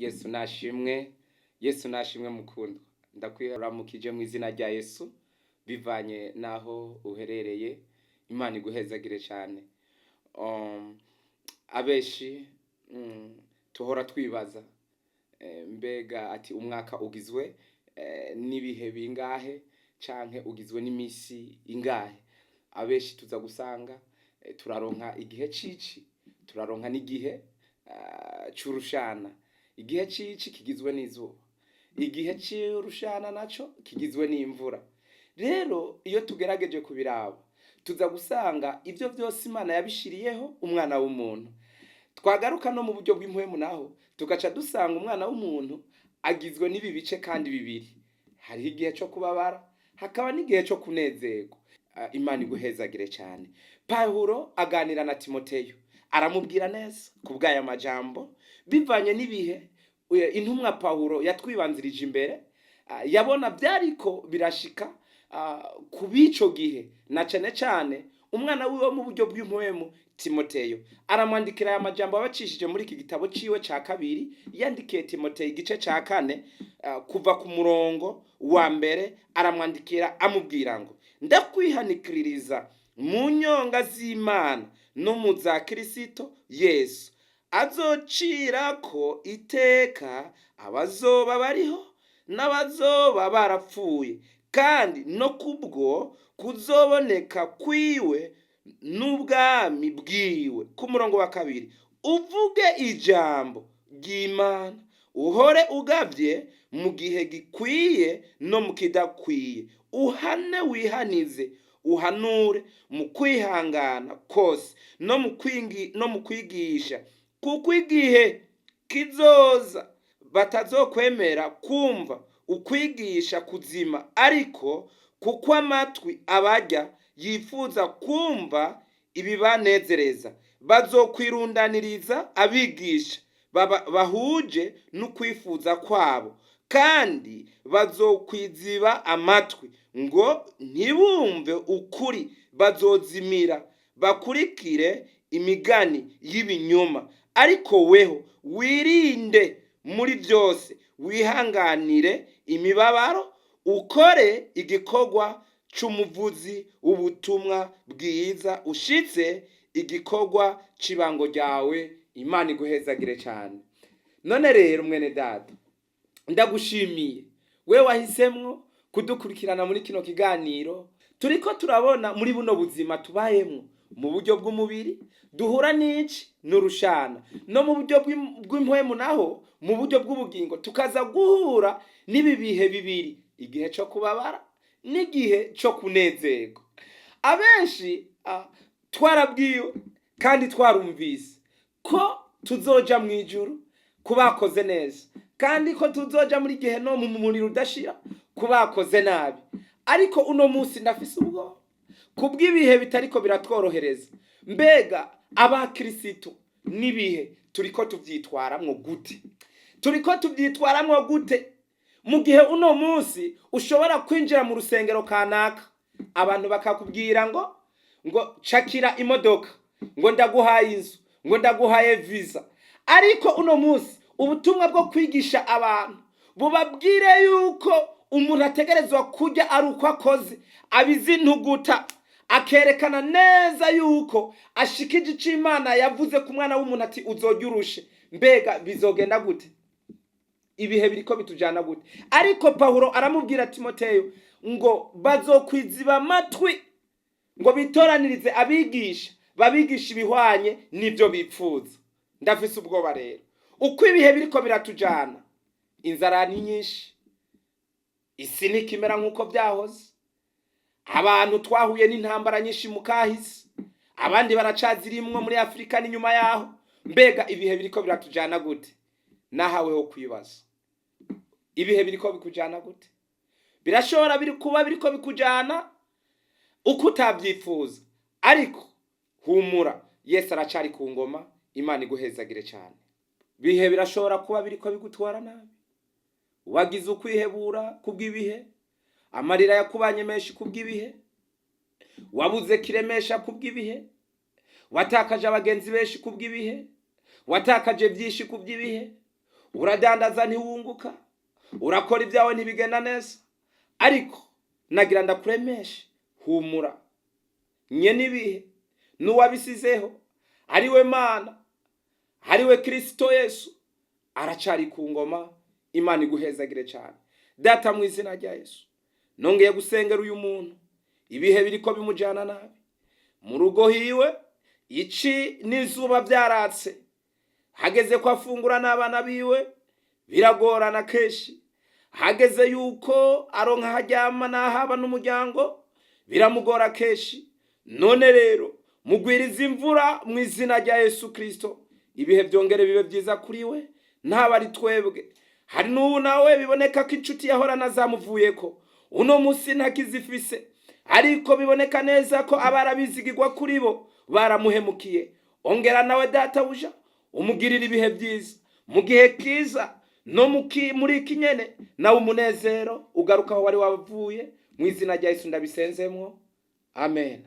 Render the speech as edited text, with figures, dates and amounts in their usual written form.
Yesu nashimwe, Yesu nashimwe mukundwa. Ndakwiramukije mu izina rya Yesu bivanye n'aho uherereye, Imana iguhezagire cyane. Abenshi tuhora twibaza mbega ati umwaka ugizwe n'ibihe bingahe canke ugizwe n'imisi ingahe? Abenshi tuza gusanga turaronka igihe cici, turaronka n'igihe c'urushana. Igihe cici kigizwe n'izuba, igihe c'urushana naco kigizwe n'imvura. Rero iyo tugerageje kubiraba tuza gusanga ivyo vyose Imana yabishiriyeho umwana w'umuntu. Twagaruka no mu buryo bw'impwemu naho tugaca dusanga umwana w'umuntu agizwe n'ibi bice kandi bibiri. Hariho igihe co kubabara, hakaba n'igihe co kunezerwa. Imana iguhezagire cyane. Pawulo aganira na Timoteyo, aramubwira neza kubw'aya majambo bivanye n'ibihe intumwa Pawulo yatwibanzirije imbere, yabona byariko birashika ku b'ico gihe na cane cane umwana wiwe mu buryo bw'impwemu Timoteyo. Aramwandikira aya majambo abacishije muri iki gitabo ciwe ca kabiri yandikiye Timoteyo, igice ca kane, kuva ku murongo wa mbere. Aramwandikira amubwira ngo: "Ndakwihanikiririza mu nyonga z'Imana no mu za Kirisito Yesu azocirako iteka abazoba bariho n'abazoba barapfuye, kandi no kubwo kuzoboneka kwiwe n'ubwami bwiwe." Ku murongo wa kabiri: "Uvuge ijambo ry'Imana, uhore ugavye mu gihe gikwiye no mu kidakwiye, uhane, wihanize, uhanure mu kwihangana kose no mu kwigisha, kuko igihe kizoza batazokwemera kumva ukwigisha kuzima, ariko kuko amatwi abarya yifuza kumva ibibanezereza, bazokwirundaniriza abigisha bahuje n'ukwifuza kwabo, kandi bazokwiziba amatwi ngo ntibumve ukuri, bazozimira bakurikire imigani y'ibinyoma. Ariko weho wirinde muri byose, wihanganire imibabaro, ukore igikorwa c'umuvuzi w'ubutumwa bwiza, ushitse igikorwa c'ibango ryawe." Imana iguhezagire cyane. None rero mwene data, ndagushimiye we wahisemwo kudukurikirana muri kino kiganiro. Turiko turabona muri buno buzima tubayemwo mu buryo bw'umubiri duhura n'iki? N'urushana. No mu buryo bw'impwemu naho, mu buryo bw'ubugingo, tukaza guhura n'ibi bihe bibiri, igihe co kubabara n'igihe co kunezerwa. Abenshi twarabwiwe kandi twarumvise ko tuzoja mu ijuru ku bakoze neza, kandi ko tuzoja muri gehinomu, mu muriro udashira, ku bakoze nabi. Ariko uno munsi ndafise ubwoba kubw'ibihe bitariko biratworohereza. Mbega abakirisitu n'ibihe turiko tuvyitwaramwo gute? Turiko tuvyitwaramwo gute mu gihe uno munsi ushobora kwinjira mu rusengero kanaka, abantu bakakubwira ngo cakira imodoka, ngo ndaguhaye inzu, ngo ndaguhaye visa, ariko uno munsi ubutumwa bwo kwigisha abantu bubabwire yuko umuntu ategerezwa kurya ari uko akoze, abizintuguta, akerekana neza yuko ashikije ico Imana yavuze ku mwana w'umuntu ati uzorya urushe? Mbega bizogenda gute? Ibihe biriko bitujana gute? Ariko Pawulo aramubwira Timoteyo ngo bazokwiziba amatwi ngo bitoranirize abigisha babigisha ibihwanye n'ibyo bipfuza. Ndafise ubwoba rero uko ibihe biriko biratujana. Inzara ni nyinshi, isi ntikimera nk'uko byahoze, abantu twahuye n'intambara nyinshi mu kahise, abandi baracazirimwo muri Afurika n'inyuma yaho. Mbega ibihe biriko biratujana gute? Nahaweho kwibaza, ibihe biriko bikujana gute? Birashobora biri kuba biriko bikujana uko utabyifuza, ariko humura, Yesu aracari ku ngoma. Imana iguhezagire cyane. Bihe birashobora kuba biriko bigutwara nabi, wagize ukwihebura kubw'ibihe, amarira yakubanye menshi kubw'ibihe, wabuze kiremesha kubw'ibihe, watakaje abagenzi benshi kubw'ibihe, watakaje byinshi kubw'ibihe. Uradandaza ntiwunguka, urakora ibyawe ntibigenda neza, ariko nagira ndakuremeshe, humura. Nye n'ibihe n'uwabisizeho ariwe Mana, ariwe Kristo Yesu, aracari ku ngoma. Imana iguhezagire cyane. Data, mu izina rya Yesu, nongeye gusengera uyu muntu. Ibihe biriko bimujyana nabi mu rugo hiwe, ici n'izuba byaratse, hageze ko afungura n'abana biwe biragorana kenshi, hageze yuko aronka aho aryama n'ahaba n'umuryango biramugora kenshi. None rero mugwiriza imvura mu izina rya Yesu Kirisito, ibihe byongere bibe byiza kuri we. Ntaba ari twebwe, hari n'ubu nawe biboneka ko inshuti yahorana zamuvuyeko, uno munsi ntakizifise, ariko biboneka neza ko abarabizigirwa kuri bo baramuhemukiye. Ongera nawe databuja umugirira ibihe byiza mu gihe kiza no muri iki nyene, nawe umunezero ugaruka aho wari wavuye. Mu izina rya Yesu ndabisenzemwo, amen.